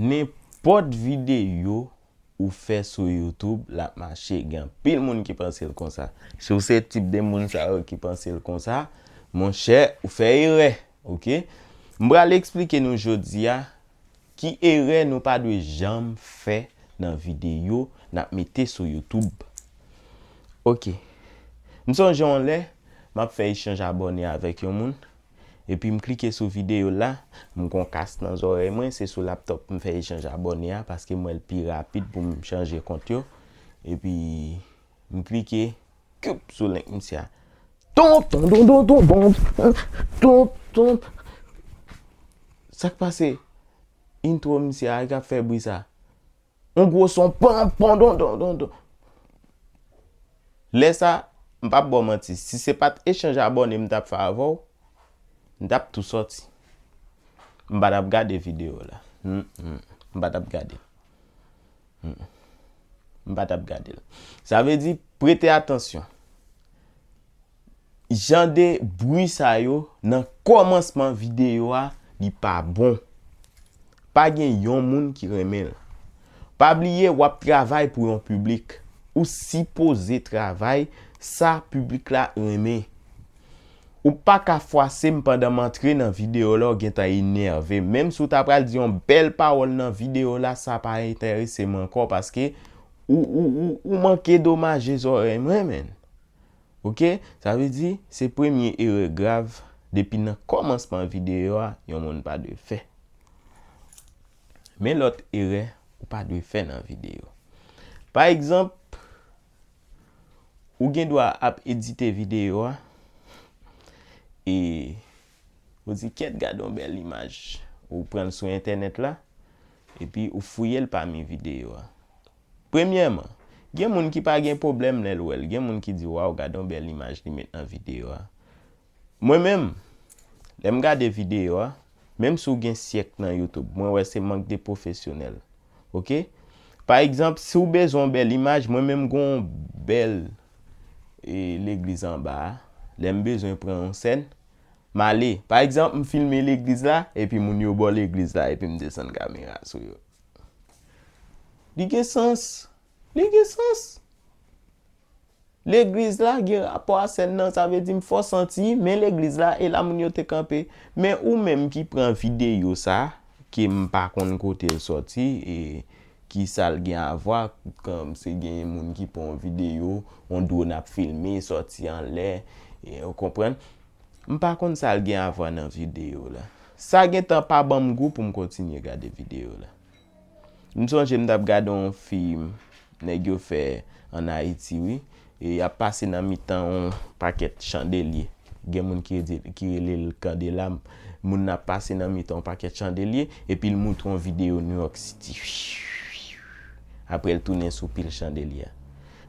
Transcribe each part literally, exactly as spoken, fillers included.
Nenpòt videyo ou fè sou YouTube, l ap mache. Gen anpil moun ki panse l konsa. Si w se tip de moun sa yo ki panse l konsa, monchè, ou fè erè, oke? M pral eksplike nou jodi a ki erè nou pa dwe janm fè nan videyo n ap mete sou YouTube. Oke. M sonje yon lè, m ap fè echanj abòne avèk yon moun, epi m klike sou videyo la, m gon kas nan zòrèy mwen, se sou laptòp m fè echanj abòne a, paske m wè l pi rapid pou m chanje kont yo. Epi m klike, koup sou link misye a. Ton, ton, ton, ton, ton, ton, ton, ton. Sa k pase? Intro misye a, ki ap fè bri sa. Yon gwo son, pon, pon, don, don, don, don. Lè sa, m p ap ba w manti. Si se pa t echanj abòne m t ap fè avè w, m t ap tou sòti. M pa t ap gade videyo la. Mm, mm. M pa t ap gade. Mm. M pa t ap gade l. Sa vle di, prete atansyon. Jan de bri sa yo nan kòmansman videyo a, li pa bon. Pa gen yon moun ki renmen l. Pa bliye w ap travay pou yon piblik. Ou sipoze travay sa piblik la renmen. Ou pa ka fwase m pandan m antre nan videyo la, w gentan enève. Menm si w ta pral di yon bèl pawòl nan videyo la, sa pa enterese m ankò paske ou, ou, ou, ou manke domaje zòrèy mwen, menn. Oke? Sa vle di, se premye erè grav depi nan kòmansman videyo a, yon moun pa dwe fè. Men lòt erè ou pa dwe fè nan videyo. Pa egzanp, ou gen dwa ap edite videyo a, e ou di, "Kyèt, gade yon bèl imaj." Ou pran l sou entènèt la, epi ou fouye l pami videyo a. Premyèman, gen moun ki pa gen pwoblèm lè l wè l. Gen moun ki di, "Waw, gade yon bèl imaj li met nan videyo a." Mwen menm, lè m gade videyo a, menm si w gen syèk nan YouTube, mwen wè se mank de pwofesyonèl. Oke? Pa egzanp, si w bezwen yon bèl imaj, mwen menm gon bèl, e, legliz anba a. Lè m bezwen pran yon sèn, m ale. Pa egzanp, m filme legliz la, epi moun yo bò legliz la, epi m desann kamera sou yo. Li gen sans. Li gen sans. Legliz la gen rapò a sèn nan, sa vle di m fò santi, men legliz la, e la moun yo te kanpe. Men ou menm ki pran videyo sa, ke m pa konn kote l sòti, e ki sa l gen avwa, kòm se gen moun ki pran yon videyo, yon dwòn ap filme, sòti anlè, e, ou konprann? M pa konn sa l gen avwa nan videyo la. Sa gentan pa ban m gou pou m kontinye gade videyo la. M sonje m t ap gade yon fim nèg yo fè ann Ayiti, wi. E y ap pase nan mitan yon pakèt chandelye. Gen moun ki rele, ki rele l kandelab. Moun nan ap pase nan mitan yon pakèt chandelye, epi l moutre yon videyo New York City. Apre l tounen sou pil chandelye a.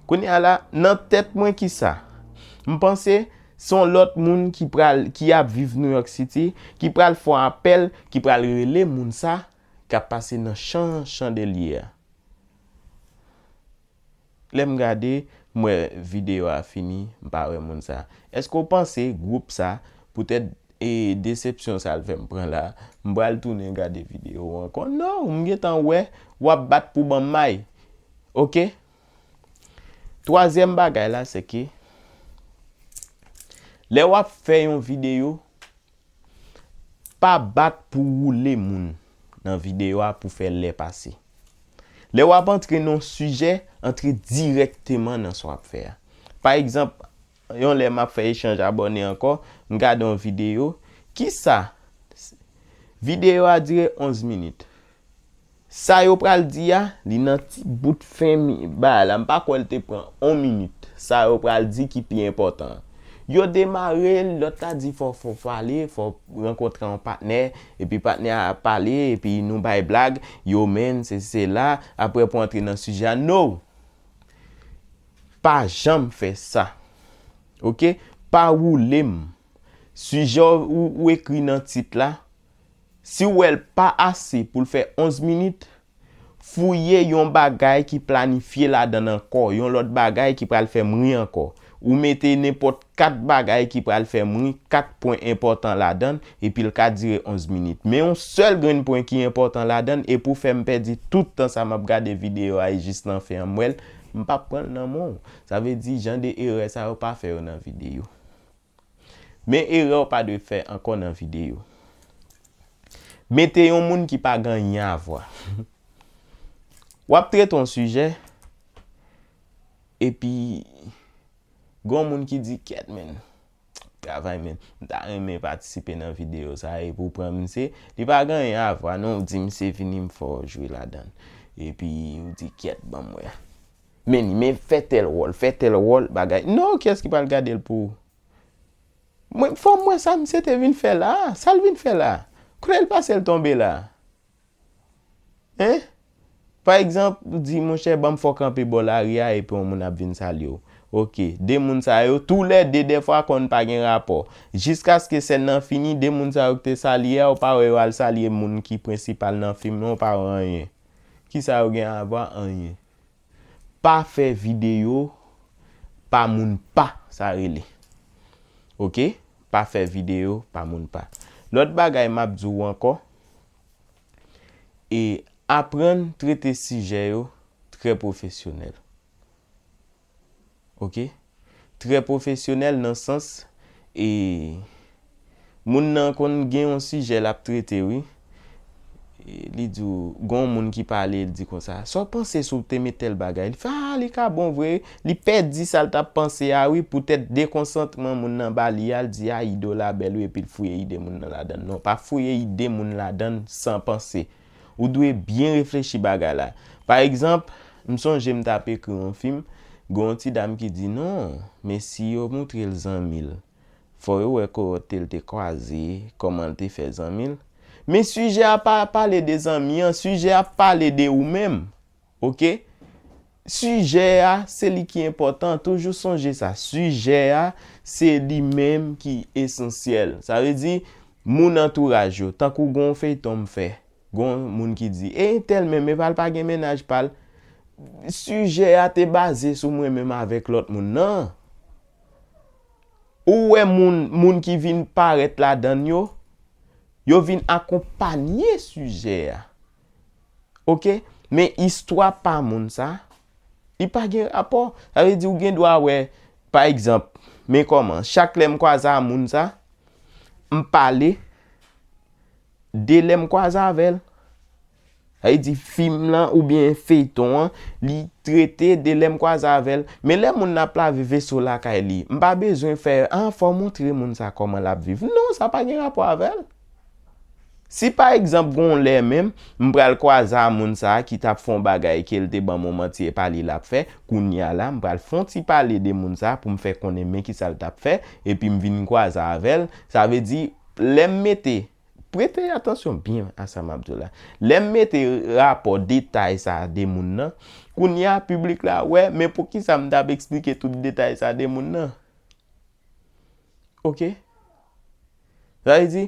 Kounye a la, nan tèt mwen ki sa? M panse se yon lòt moun ki pral, ki ap viv New York City, ki pral fè yon apèl, ki pral rele moun sa k ap pase nan chan chandelye a. Lè m gade, m wè videyo a fini, m pa wè moun sa. Èske w panse gwoup sa, poutèt, e, desepsyon sa l fè m pran la, m pral tounen gade videyo ankò? Non, m gentan wè w ap bat pou ban m may. Oke? Twazyèm bagay la, se ke lè w ap fè yon videyo, pa bat pou woule moun nan videyo a pou fè lè pase. Lè w ap antre nan yon sijè, antre dirèkteman nan sa w ap fè a. Pa egzanp, yon lè m ap fè echanj abòne ankò, m gade yon videyo. Kisa? Videyo a dire onz minit. Sa yo pral di a, li nan ti bout fen mi-, bagay la. M pa kwè l te pran yon minit. Sa yo pral di ki pi enpòtan. Yo demare, lòt la di fò, fò pale, fò rankontre yon patnè, epi patnè a ap pale, epi nou bay blag, yo menm, se, se la, apre pou antre nan sijè a. No! Pa janm fè sa. Oke? Pa woule m. Sijè w, ou ekri nan tit la, si w wè l pa ase pou l fè onz minit, fouye yon bagay ki planifye ladan l ankò, yon lòt bagay ki pral fè m ri ankò. Ou mete nenpòt kat bagay ki pral fè m ri, kat pwen enpòtan ladan l, epi l ka dire onz minit. Men yon sèl grenn pwen ki enpòtan ladan l, e pou fè m pèdi tout tan sa m ap gade videyo a e jis nan fen an m wè l, m p ap pran l nan men w. Sa vle di, jan de erè sa yo pa fè yo nan videyo. Men erè w pa dwe fè ankò nan videyo. Mete yon moun ki pa gen anyen a vwa. W ap trete yon sijè, epi gon moun ki di, "Kèt, men, travay, men, m ta renmen patisipe nan videyo sa a, epi w pran misye, li pa gen anyen a vwa, non, w di misye vini, m fè w jwe ladan l. Epi w di, 'Kèt, ban m wè.'" Men li, men fè tèl wòl, fè tèl wòl, bagay. Non, kiyès ki pral gade l pou ou? Mwen, fò m wè sa misye te vin fè la a. Sa l vin fè la a? Kote l pase l tonbe la a? Hein? Pa egzanp, ou di, "Monchè, ban m fè w kanpe bò lari a," epi yon moun ap vin salye w. Oke, de moun sa yo, toulède dèfwa konn pa gen rapò. Jiskaske sèn nan fini, de moun sa yo ki te salye a, ou pa wè yo al salye moun ki prensipal nan fim nan, ou pa wè anyen. Kisa yo gen a vwa? Anyen. Pa fè videyo pa moun pa, sa rele. Oke? Pa fè videyo pa moun pa. Lòt bagay m ap di w ankò, e aprann trete sijè yo trè pwofesyonèl. Oke? Trè pwofesyonèl nan sans, e moun nan konn gen yon sijè l ap trete, wi. E li di w, gon moun ki pale, l di konsa, "Sa w panse si w te met tèl bagay?" Li fè, "Ah, li ka bon vre." Li pèdi sa l t ap panse a, wi, poutèt dekonsantman moun nan ba li a, l di, "Ah, ide w la bèl, wi," epi l fouye ide moun nan ladan l. Non, pa fouye ide moun ladan l san panse. Ou dwe byen reflechi bagay la. Pa egzanp, m sonje m t ap ekri yon fim, gen yon ti dam ki di, "Non, men si yo moutre l zanmi l, fò yo wè kote l te kwaze, kòman l te fè zanmi l." Men sijè a pa pale de zanmi an, sijè a pale de ou menm. Oke? Sijè a, se li ki enpòtan. Toujou sonje sa. Sijè a, se li menm ki esansyèl. Sa vle di, moun antouraj yo, tankou gon feyton m fè, gon moun ki di, "E entèl menm, e pa l pa gen mennaj pa l." Sijè a te baze sou mwen menm avèk lòt moun nan. Ou wè moun, moun ki vin parèt ladan l yo, yo vin akonpanye sijè a. Oke? Men istwa pa moun sa, li pa gen rapò. Sa vle di ou gen dwa wè, pa egzanp, men kòman, chak lè m kwaze a moun sa, m pale, de lè m kwaze avè l. Sa vle di fim lan oubyen feyton an, li trete de lè m kwaze avè l. Men lè moun nan ap lave veso lakay li, m pa bezwen fè, "Ah, fò w montre moun sa kòman l ap viv." Non, sa pa gen rapò avè l. Si pa egzanp, gon lè menm, m pral kwaze a moun sa a ki t ap fè yon bagay ke l te ban m yon manti e pa li l ap fè, kounye a la, m pral fè yon ti pale de moun sa a pou m fè konnen men kisa l t ap fè, epi m vin kwaze avè l, sa vle di, lè m mete, prete atansyon byen a sa m ap di w la, lè m mete rapò detay sa a de moun nan, kounye a piblik la wè, men poukisa m t ap eksplike tout detay sa de moun nan? Oke? Sa vle di,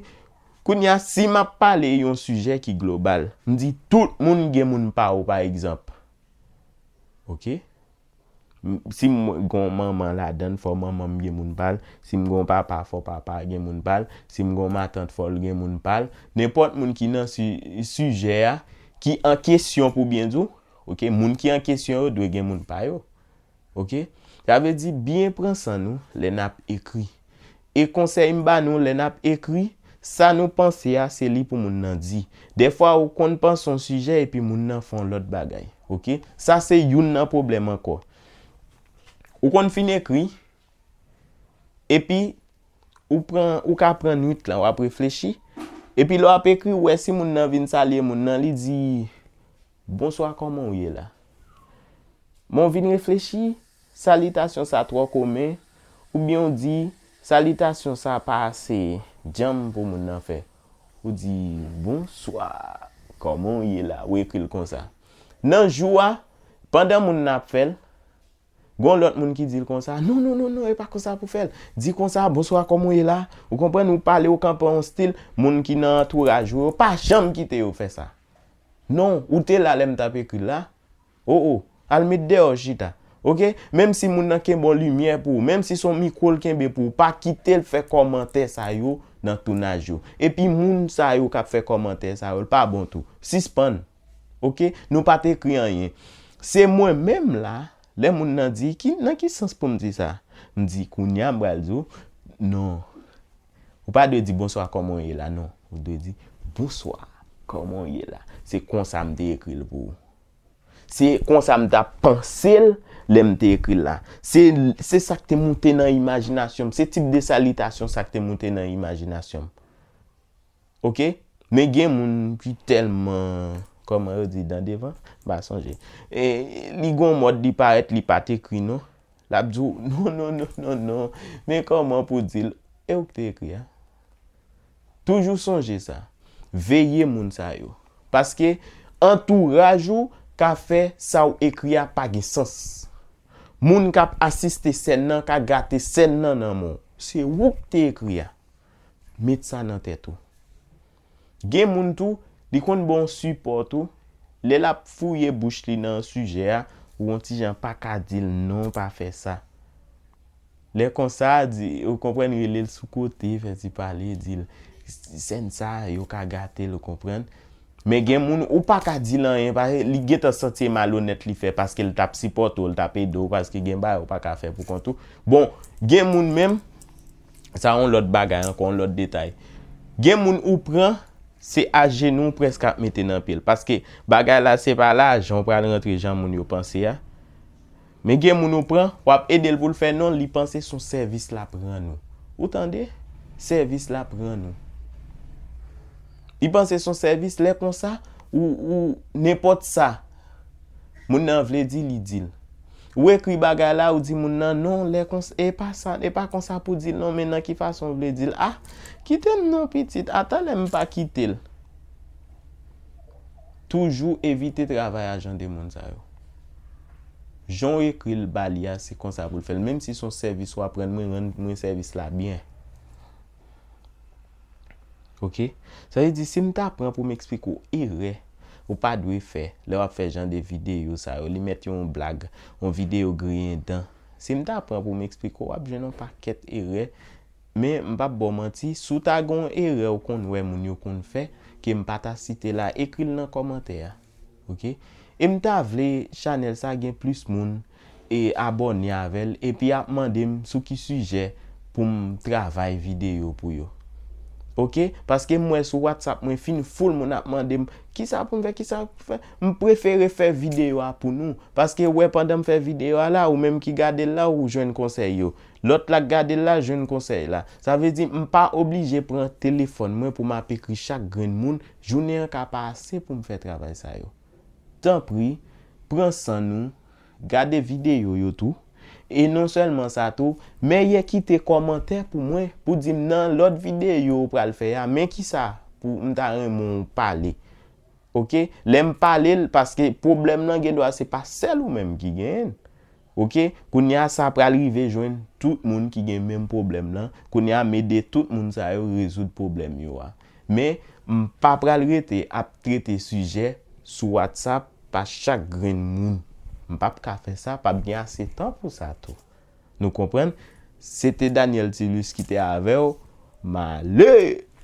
kounye a, si m ap pale yon sijè ki global, m di tout moun gen moun pa yo, pa egzanp. Oke? M- Si m gon manman ladan l, fò manman m gen moun pa l. Si m gon papa, fò papa a gen moun pa l. Si m gon matant, fò l gen moun pa l. Nenpòt moun ki nan si- sijè a, ki an kesyon pou byen di w, oke, moun ki an kesyon yo dwe gen moun pa yo. Oke? Sa vle di byen pran san nou lè n ap ekri. E konsèy m ba nou lè n ap ekri, sa nou panse a, se li pou moun nan di. Dèfwa, ou konn panse yon sijè epi moun nan fè yon lòt bagay. Oke? Sa se youn nan pwoblèm ankò. Ou konn fin ekri, epi ou pran, ou ka pran nwit lan, w ap reflechi, epi lè w ap ekri, ou wè si moun nan vin salye moun nan, li di, "Bonswa, kòman w ye la?" Men w vin reflechi, salitasyon sa twò komen, oubyen w di, salitasyon sa pa ase djanm pou moun nan fè. Ou di, "Bonswa, kòman w ye la?" Ou ekri l konsa. Nan jou a, pandan moun nan ap fè l, gon lòt moun ki di l konsa, "Non, non, non, non, e pa konsa pou fè l. Di konsa, 'Bonswa, kòman w ye la?'" Ou konprann, ou pale, ou kanpe yon stil, moun ki nan antouraj ou yo pa janm kite yo fè sa. Non, ou te la lè m t ap ekri l la. O, o, al met dèyè w chita. Ok? Menm si moun nan kenbe yon limyè pou ou, menm si se yon mikwo l kenbe pou ou, pa kite l fè kòmantè sa yo nan tounaj yo. Epi moun sa yo k ap fè kòmantè sa yo, l pa bon tou. Sispann. Ok? Nou pa t ekri anyen. Se mwen menm la, lè moun nan di, ki, nan ki sans pou m di sa? M di, kounye a m pral di w, non. Ou pa dwe di, bonswa, kòman w ye la? Non. Ou dwe di, bonswa, kòman w ye la? Se konsa m te ekri l pou ou. Se konsa m t ap panse l lè m te ekri l la. Se, se sa k te moute nan imajinasyon m. Se tip de salitasyon sa k te moute nan imajinasyon m. Ok? Men gen moun ki tèlman, kòman yo di, dan devan? M pa sonje. E, li gon mòd, li parèt, li pa t ekri non. L ap di w, non, non, non, non, non. Men kòman pou di l, e ou k te ekri a? Toujou sonje sa. Veye moun sa yo. Paske antouraj ou ka fè sa w ekri a pa gen sans. Moun k ap asiste sèn nan ka gate sèn nan nan men w. Se ou k te ekri a. Met sa nan tèt ou. Gen moun tou, li konn ba w sipò tou. Lè l ap fouye bouch li nan sijè a, ou yon ti jan pa ka di l non, pa fè sa. Lè konsa, di, ou konprann, rele l sou kote, fè ti pale, di l, sèn sa, yo ka gate l, ou konprann. Men gen moun, ou pa ka di l anyen, paske li gentan santi e malonèt li fè, paske l t ap sipòte w, l t ap ede w, paske gen bagay ou pa ka fè pou kont ou. Bon, gen moun menm, sa yon lòt bagay ankò, yon lòt detay. Gen moun ou pran, se ajenou w prèske ap mete nan pye l. Paske bagay la, se pa lajan w pral rantre jan moun yo panse a. Men gen moun ou pran, w ap ede l pou l fè non, li panse se yon sèvis l ap rann ou. Ou tande? Sèvis l ap rann ou. Li panse se yon sèvis, lè konsa, ou, ou, nenpòt sa moun nan vle di, li di l. Ou ekri bagay la, ou di moun nan, non, lè konsa, e pa sa, e pa konsa pou di l non, men nan ki fason w vle di l. Ah, kite m non, pitit, a talè m pa kite l. Toujou evite travay a jan de moun sa yo. Jan w ekri l ba li a, se konsa pou l fè l. Menm si se yon sèvis w ap rann mwen, rann mwen sèvis la byen. Ok? Sa vle di, si m ta pran pou m eksplike w erè ou pa dwe fè lè w ap fè jan de videyo sa yo, li mèt yon blag, yon videyo griyen dan. Si m ta pran pou m eksplike w, w ap jwenn yon pakèt erè. Men, m p ap ba w manti, si w ta gen yon erè ou konn wè moun yo konn fè, ke m pa ta site la, ekri l nan kòmantè a. Ok? E m ta vle chanèl sa gen plis moun e abòne avè l, epi ap mande m sou ki sijè pou m travay videyo pou yo. Ok? Paske m wè sou WhatsApp mwen fin full moun ap mande m, kisa pou m fè, kisa pou m fè. M prefere fè videyo a pou nou. Paske w wè pandan m fè videyo a la, ou menm ki gade l la, ou jwenn konsèy yo. Lòt la k gade l la, jwenn konsèy la. Sa vle di, m pa oblije pran telefòn mwen pou m ap ekri chak grenn moun, jounen an ka pa ase pou m fè travay sa yo. Tanpri, pran san nou, gade videyo yo tou. E non sèlman sa tou, men ye kite kòmantè pou mwen, pou di m nan lòt videyo ou pral fè a, men kisa pou m ta renmen w pale. Ok? Lè m pale l, paske pwoblèm nan gen dwa se pa sèl ou menm ki genyen l. Ok? Kounye a sa pral rive jwenn tout moun ki gen menm pwoblèm nan. Kounye a m ede tout moun sa yo rezoud pwoblèm yo a. Men, m pa pral rete ap trete sijè sou WhatsApp pa chak grenn moun. M p ap ka fè sa, p ap gen ase tan pou sa tou. Nou konprann? Se te Daniel Tilus ki te avè w. M ale!